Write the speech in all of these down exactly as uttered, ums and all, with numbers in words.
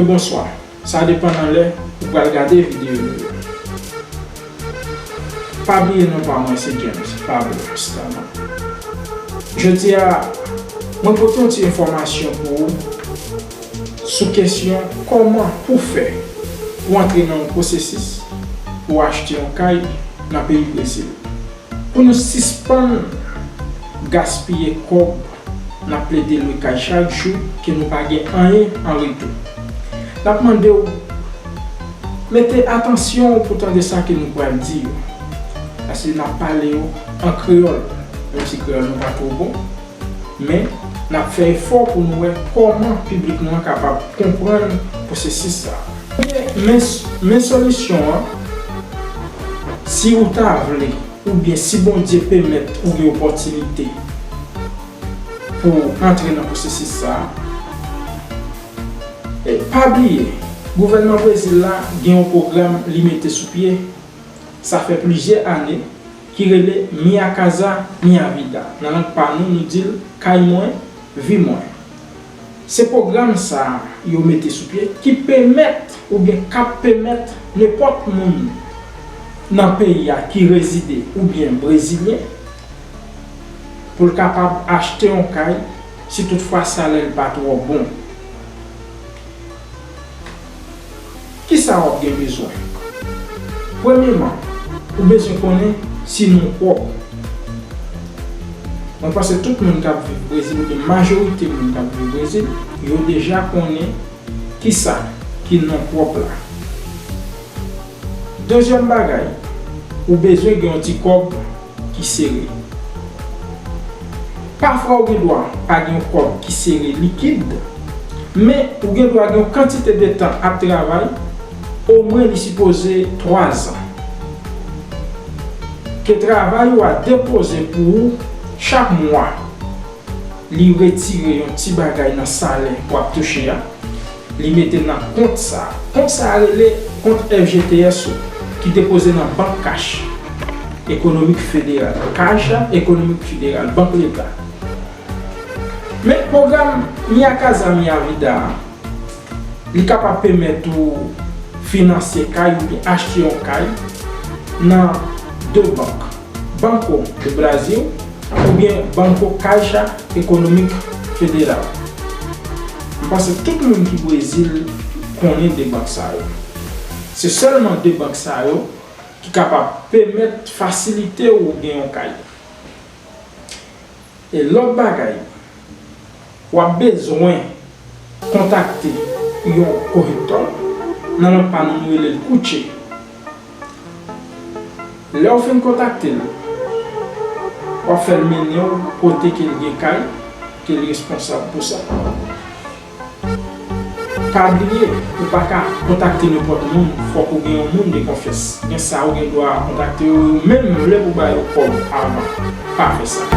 Bonswa. Sa depann nan lè ou pral gade videyo nou yo. Pa bliye non pa mwen se James Pablo Staman. Jodi a, mwen pote yon ti enfòmasyon pou ou sou kesyon kòman pou fè pou antre nan yon pwosesis pou achte yon kay nan peyi Brezil. Pou nou sispann gaspiye kòb n ap plede lwe kay chak jou ke nou pa gen anyen an retou. N ap mande w mete atansyon w pou tande sa ke nou pral di yo. Paske n ap pale yo an kreyòl, menm si kreyòl nou pa twò bon, men n ap fè efò pou nou wè kòman piblik nou an kapab konprann pwosesis sa a. Men, men, men solisyon an, si ou ta vle, oubyen si Bondye pèmèt ou gen opòtinite pou w antre nan pwosesis sa a, e pa bliye, gouvènman Brezil la gen yon pwogram li mete sou pye, sa fè plizyè ane, ki rele Minha Casa Minha Vida. Nan lang pa nou, nou di l Kay Mwen, Vi Mwen. Se pwogram sa a yo mete sou pye ki pèmèt oubyen k ap pèmèt nenpòt moun nan peyi a ki rezide oubyen brezilyen pou l kapab achte yon kay si toutfwa salè l pa twò bon. Kisa w ap gen bezwen? Premyeman, ou bezwen konnen si nou pwòp. Mwen panse tout moun k ap viv Brezil, oubyen majorite moun k ap viv Brezil, yo deja konnen kisa ki non pwòp la. Dezyèm bagay, ou bezwen gen yon ti kòb ki sere. Pafwa ou gen dwa pa gen yon kòb ki sere likid, men ou gen dwa gen yon kantite de tan ap travay, omwen li sipoze twa zan. Ke travay ou a depoze pou ou chak mwa, li retire yon ti bagay nan salè w ap touche a, li mete nan kont sa a. Kont sa a rele kont F G T S ou, ki depoze nan Bank Cash Economic Federal, Caixa Econômica Federal, Bank Leta. Men pwogram Minha Casa Minha Vida a, li kapab pèmèt ou finanse kay oubyen achte yon kay nan de bank, Banco do Brasil oubyen Banco Caixa Econômica Federal. M panse tout moun ki Brezil konnen de bank sa yo. Se sèlman de bank sa yo ki kapab pèmèt fasilite ou gen yon kay. E lòt bagay, w ap bezwen kontakte yon korektò, nan lang pa nou nou rele l koutye. Lè w fin kontakte l, w ap fè l mennen w kote ke l gen kay, ke l responsab pou sa. Pa bliye, ou pa ka kontakte nenpòt moun, fòk ou gen yon moun de konfyans. Gen sa ou gen dwa kontakte yo, ou menm vle pou ba yo kòb avan. Pa fè sa.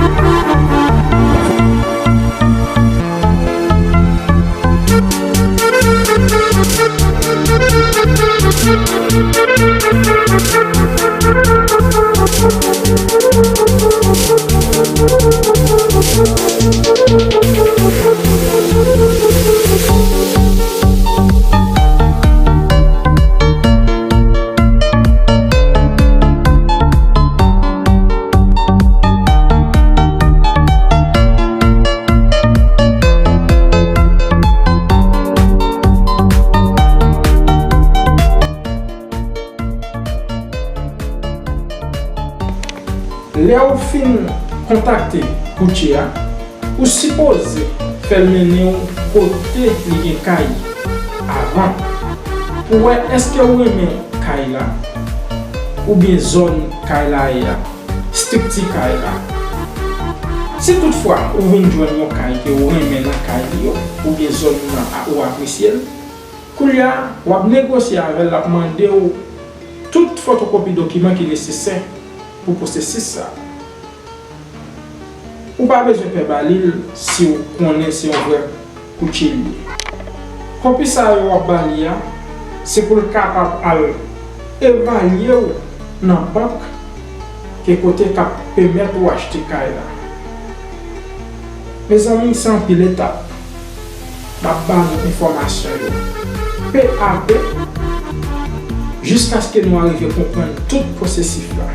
Lè w fin kontakte koutye a, ou sipoze fè l mennen w kote li gen kay avan, pou wè èske ou renmen kay la, oubyen zòn kay la ye a, estrikti kay la. Si toutfwa ou vin jwenn yon kay ke ou renmen nan kay li yo, oubyen zòn nan a- ou apresye l, koulye a, w ap negosye avè l, l ap mande w tout fotokopi dokiman ki nesesè pou pwosesis sa a. Ou pa bezwen pè ba li l si w konnen se yon vrè koutye l ye. Kopi sa yo w ap ba li a, se pou l kapab al evalye w nan bank ke kote k ap pèmèt ou achte kay la. Mezanmi, se anpil etap. M ap ba nou enfòmasyon yo. pe a pe, jiskaske nou arive konprann tout pwosesis la.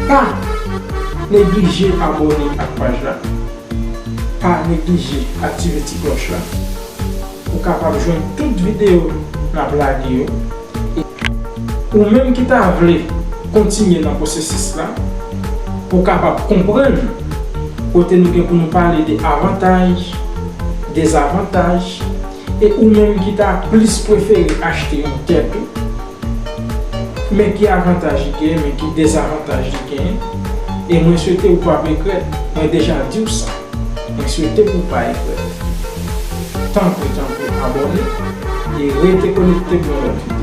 Pa neglije abòne ak paj la, pa neglije aktive ti klòch la pou w kapab jwenn tout videyo n ap lage yo. Ou menm ki ta vle kontinye nan pwosesis la, pou w kapab konprann kote nou gen pou nou pale de avantaj, dezavantaj, e ou menm ki ta plis prefere achte yon tè tou, men ki avantaj li genyen, men ki dezavantaj li genyen, e mwen swete ou p ap regrèt, mwen deja di w sa. Mwen swete pou w pa regrèt. Tanpri, tanpri, abòne e rete konekte pou yon lòt videyo.